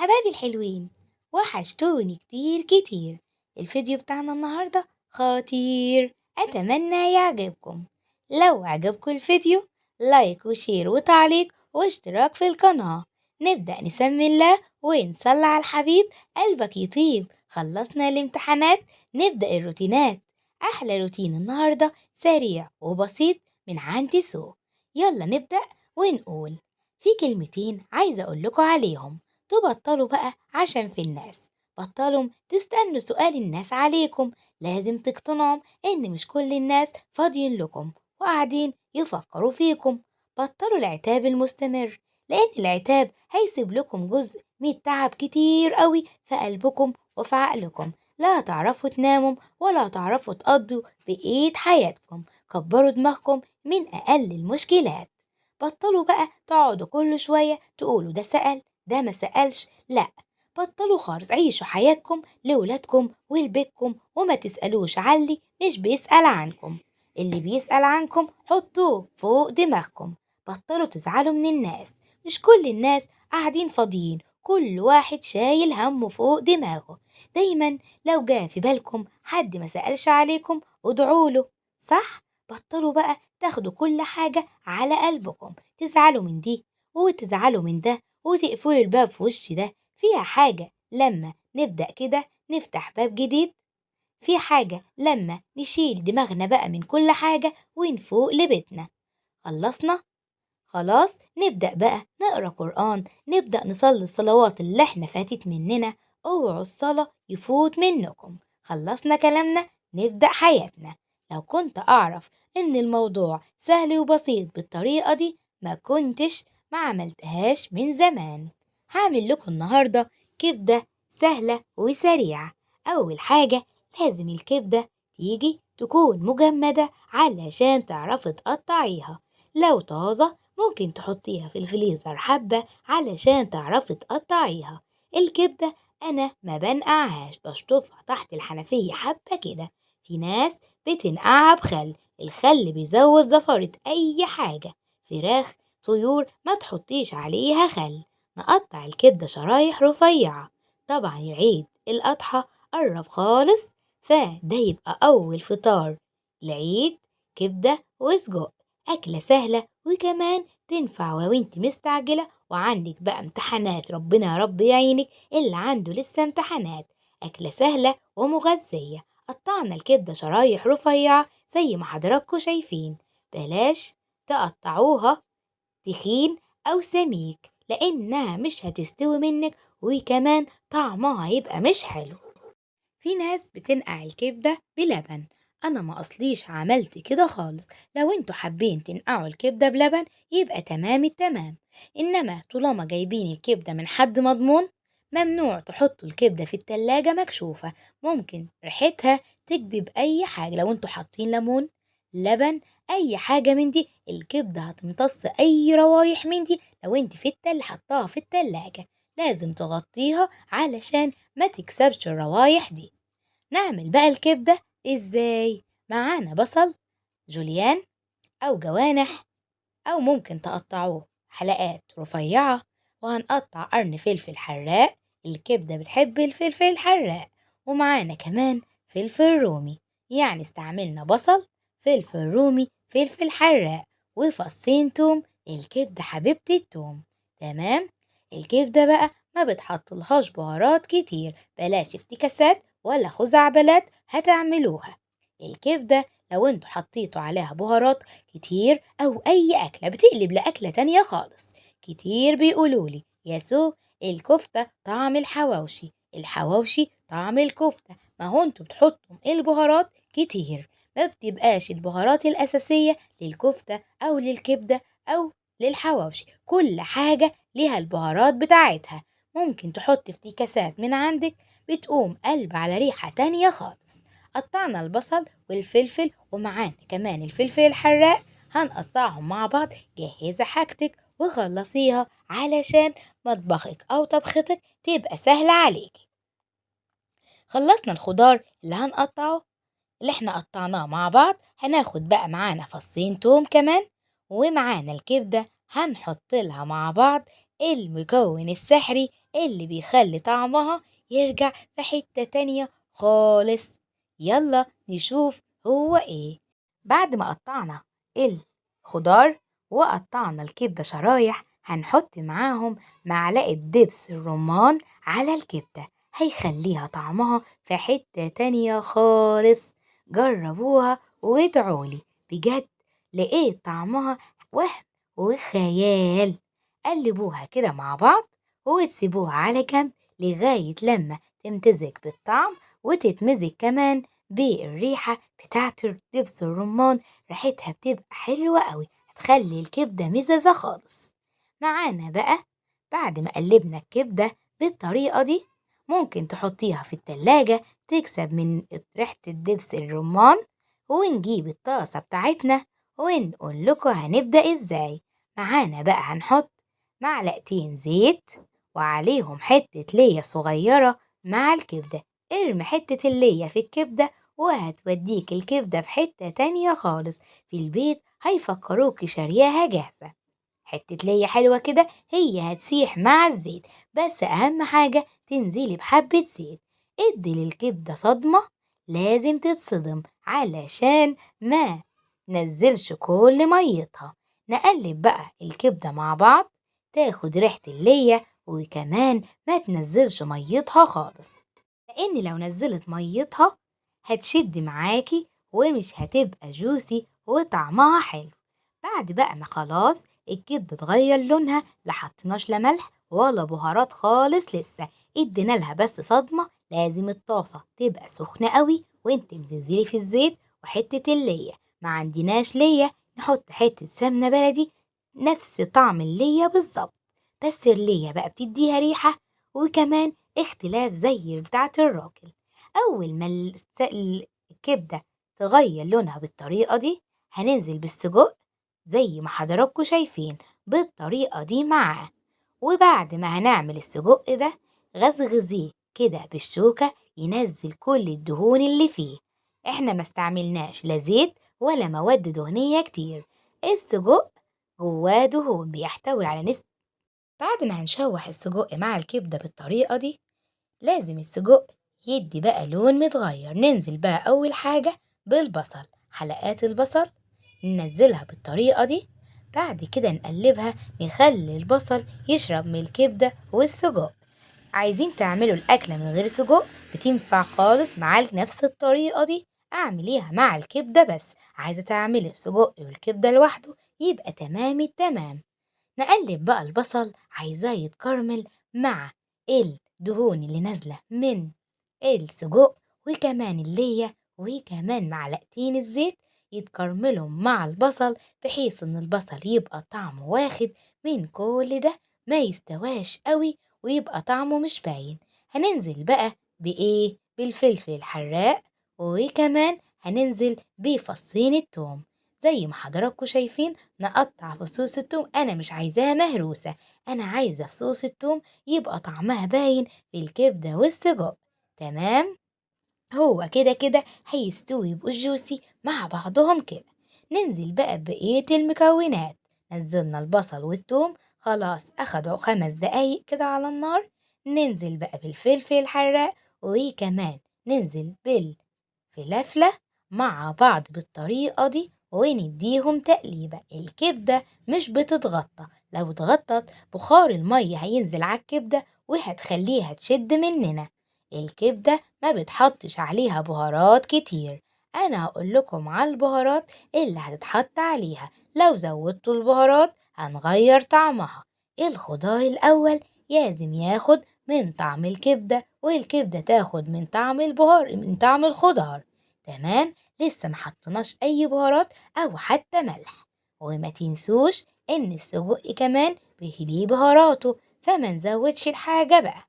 حبايبي الحلوين، وحشتوني كتير كتير. الفيديو بتاعنا النهاردة خطير، أتمنى يعجبكم. لو عجبكم الفيديو like و share وتعليق واشتراك في القناة. نبدأ نسمي الله ونصلي على الحبيب قلبك يطيب. خلصنا الامتحانات نبدأ الروتينات. أحلى روتين النهاردة سريع وبسيط من عندي سو. يلا نبدأ ونقول في كلمتين عايزة أقول لكم عليهم. تبطلوا بقى عشان في الناس، بطلوا تستنوا سؤال الناس عليكم. لازم تقتنعوا إن مش كل الناس فاضيين لكم وقاعدين يفكروا فيكم. بطلوا العتاب المستمر، لأن العتاب هيسيب لكم جزء من التعب كتير قوي في قلبكم وفي عقلكم. لا تعرفوا تناموا ولا تعرفوا تقضوا بقية حياتكم. كبروا دماغكم من أقل المشكلات. بطلوا بقى تقعدوا كل شوية تقولوا ده سأل ده ما سألش. لا، بطلوا خالص، عيشوا حياتكم لولادكم ولبيتكم وما تسألوش علي مش بيسأل عنكم. اللي بيسأل عنكم حطوه فوق دماغكم. بطلوا تزعلوا من الناس، مش كل الناس قاعدين فاضيين، كل واحد شايل همه فوق دماغه. دايما لو جاء في بالكم حد ما سألش عليكم ادعوله، صح؟ بطلوا بقى تاخدوا كل حاجة على قلبكم، تزعلوا من دي وتزعلوا من ده وتقفلوا الباب في وش ده. فيها حاجة لما نبدأ كده نفتح باب جديد، في حاجة لما نشيل دماغنا بقى من كل حاجة ونفوق لبيتنا. خلصنا؟ خلاص نبدأ بقى نقرأ قرآن، نبدأ نصلي الصلوات اللي احنا فاتت مننا. اوعوا الصلاة يفوت منكم. خلصنا كلامنا نبدأ حياتنا. لو كنت أعرف إن الموضوع سهل وبسيط بالطريقة دي ما كنتش ما عملتهاش من زمان. هعمل لكم النهاردة كبدة سهلة وسريعة. أول حاجة لازم الكبدة تيجي تكون مجمدة علشان تعرفي تقطعيها. لو طازة ممكن تحطيها في الفريزر حبة علشان تعرفي تقطعيها. الكبدة أنا ما بنقعهاش، بشطفها تحت الحنفية حبة كده. في ناس بتنقعها بخل، الخل بيزود زفرة أي حاجة، فراخ طيور ما تحطيش عليها خل. نقطع الكبدة شرايح رفيعة. طبعا العيد الأضحى قرب خالص، فده يبقى أول فطار العيد كبدة وسجق. أكلة سهلة وكمان تنفع وانت مستعجلة وعندك بقى امتحانات، ربنا يا رب يعينك اللي عنده لسه امتحانات. أكلة سهلة ومغذية. قطعنا الكبدة شرايح رفيعة زي ما حضراتكم شايفين. بلاش تقطعوها تخين أو سميك لأنها مش هتستوي منك وكمان طعمها هيبقى مش حلو. في ناس بتنقع الكبدة بلبن، أنا ما أصليش عملت كده خالص. لو انتوا حابين تنقعوا الكبدة بلبن يبقى تمام التمام، إنما طالما جايبين الكبدة من حد مضمون ممنوع تحطوا الكبدة في التلاجة مكشوفة، ممكن ريحتها تكذب أي حاجة. لو انتوا حاطين ليمون لبن أي حاجة من دي الكبدة هتمتص أي روايح من دي. لو انت في حطاها في التلاجة لازم تغطيها علشان ما تكسبش الروايح دي. نعمل بقى الكبدة ازاي؟ معانا بصل جوليان أو جوانح، أو ممكن تقطعوه حلقات رفيعة، وهنقطع قرن فلفل حراق، الكبدة بتحب الفلفل الحراق، ومعانا كمان فلفل رومي. يعني استعملنا بصل فلفل رومي فلفل حراق وفصين توم. الكبدة حبيبتي التوم، تمام؟ الكبدة بقى ما بتحطلهاش بهارات كتير، بلاش افتكاسات ولا خزعبلات هتعملوها. الكبدة لو انتوا حطيتوا عليها بهارات كتير او اي اكلة بتقلب لأكلة تانية خالص. كتير بيقولولي يا سو الكفتة طعم الحواوشي، الحواوشي طعم الكفتة. ما هو انتوا بتحطوا البهارات كتير، ما بتبقاش البهارات الأساسية للكفتة أو للكبدة أو للحواوشي. كل حاجة ليها البهارات بتاعتها. ممكن تحط افتكاسات من عندك بتقوم قلب على ريحة تانية خالص. قطعنا البصل والفلفل ومعانا كمان الفلفل الحراق، هنقطعهم مع بعض. جهزي حاجتك وخلصيها علشان مطبخك أو طبختك تبقى سهلة عليكي. خلصنا الخضار اللي هنقطعه اللي احنا قطعناه مع بعض. هناخد بقى معانا فصين توم كمان، ومعانا الكبدة هنحط لها مع بعض المكون السحري اللي بيخلي طعمها يرجع في حتة تانية خالص. يلا نشوف هو ايه. بعد ما قطعنا الخضار وقطعنا الكبدة شرايح، هنحط معاهم معلقة دبس الرمان على الكبدة، هيخليها طعمها في حتة تانية خالص. جربوها وادعولي، بجد لقيت طعمها وهم وخيال. قلبوها كده مع بعض وتسيبوها على جنب لغاية لما تمتزج بالطعم وتتمزج كمان بالريحة بتاعت دبس الرمان، ريحتها بتبقى حلوة قوي، هتخلي الكبدة مززة خالص. معانا بقى بعد ما قلبنا الكبدة بالطريقة دي، ممكن تحطيها في التلاجة تكسب من ريحة الدبس الرمان. ونجيب الطاسة بتاعتنا ونقول لكم هنبدأ ازاي. معانا بقى هنحط معلقتين زيت وعليهم حتة ليا صغيرة مع الكبدة. ارمي حتة اللية في الكبدة وهتوديك الكبدة في حتة تانية خالص، في البيت هيفكروك شارياها جاهزة. حتة ليا حلوة كده هي هتسيح مع الزيت، بس أهم حاجة تنزلي بحبة زيت. ادي للكبدة صدمة، لازم تتصدم علشان ما تنزلش كل ميتها. نقلب بقى الكبدة مع بعض تاخد ريحة اللية، وكمان ما تنزلش ميتها خالص، لأن لو نزلت ميتها هتشد معاكي ومش هتبقى جوسي وطعمها حلو. بعد بقى ما خلاص الكبدة اتغير لونها، لا حطيناش لا ملح ولا بهارات خالص، لسه ادينا لها بس صدمة. لازم الطاسة تبقى سخنة قوي وانت بتنزلي في الزيت. وحتة اللية، ما عندناش لية نحط حتة سمنة بلدي نفس طعم اللية بالظبط، بس اللية بقى بتديها ريحة وكمان اختلاف زي بتاعة الراجل. أول ما الكبدة تغير لونها بالطريقة دي، هننزل بالسجق زي ما حضراتكم شايفين بالطريقة دي معاه. وبعد ما هنعمل السجق ده غزغزيه كده بالشوكة ينزل كل الدهون اللي فيه. احنا ما استعملناش لا زيت ولا مواد دهنية كتير، السجق جواه دهون بيحتوي على نسبة. بعد ما هنشوح السجق مع الكبدة بالطريقة دي، لازم السجق يدي بقى لون متغير. ننزل بقى أول حاجة بالبصل، حلقات البصل ننزلها بالطريقة دي. بعد كده نقلبها، نخلي البصل يشرب من الكبدة والسجق. عايزين تعملوا الأكلة من غير سجق بتنفع خالص مع نفس الطريقة دي، اعمليها مع الكبدة بس. عايزة تعملي السجق والكبدة لوحده يبقى تمام التمام. نقلب بقى البصل، عايزاه يتكرمل مع الدهون اللي نازلة من السجق وكمان اللية وكمان معلقتين الزيت، يتكرملوا مع البصل بحيث ان البصل يبقى طعمه واخد من كل ده، ما يستواش قوي ويبقى طعمه مش باين. هننزل بقى بايه؟ بالفلفل الحراق، وكمان هننزل بفصين التوم زي ما حضراتكم شايفين. نقطع فصوص التوم، انا مش عايزاها مهروسة، انا عايزة فصوص التوم يبقى طعمها باين في الكبدة والسجق. تمام، هو كده كده هيستوي يبقوا جوسي مع بعضهم كده. ننزل بقى بقية المكونات. نزلنا البصل والثوم خلاص اخدوا 5 دقايق كده على النار. ننزل بقى بالفلفل الحراق، وكمان ننزل بالفلافلة مع بعض بالطريقة دي ونديهم تقليبة. الكبدة مش بتتغطى، لو اتغطت بخار المية هينزل على الكبدة وهتخليها تشد مننا. الكبدة ما بتحطش عليها بهارات كتير، انا هقول لكم على البهارات اللي هتتحط عليها، لو زودتوا البهارات هنغير طعمها. الخضار الاول لازم ياخد من طعم الكبدة، والكبدة تاخد من طعم البهار، من طعم الخضار. تمام، لسه ما حطيناش اي بهارات او حتى ملح. وما تنسوش ان السجق كمان ليه بهاراته، فما نزودش الحاجة بقى.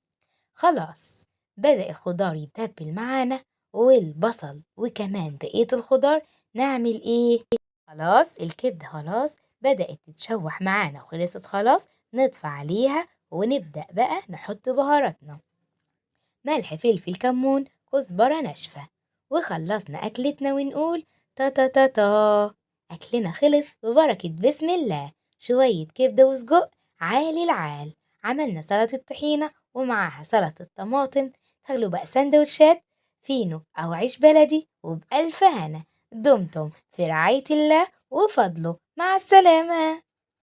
خلاص بدأ الخضار يتبل معانا والبصل وكمان بقية الخضار. نعمل ايه؟ خلاص الكبدة خلاص بدأت تتشوح معانا وخلصت خلاص، نطفي عليها ونبدأ بقى نحط بهاراتنا، ملح فلفل كمون كزبرة ناشفة. وخلصنا أكلتنا ونقول تا تا تا تا، أكلنا خلص ببركة بسم الله. شوية كبدة وسجق عالي العال. عملنا سلطة طحينة ومعاها سلطة طماطم. تاكلوا بقى سندوتشات فينو أو عيش بلدي، وبألف هنا. دمتم في رعاية الله وفضله. مع السلامة.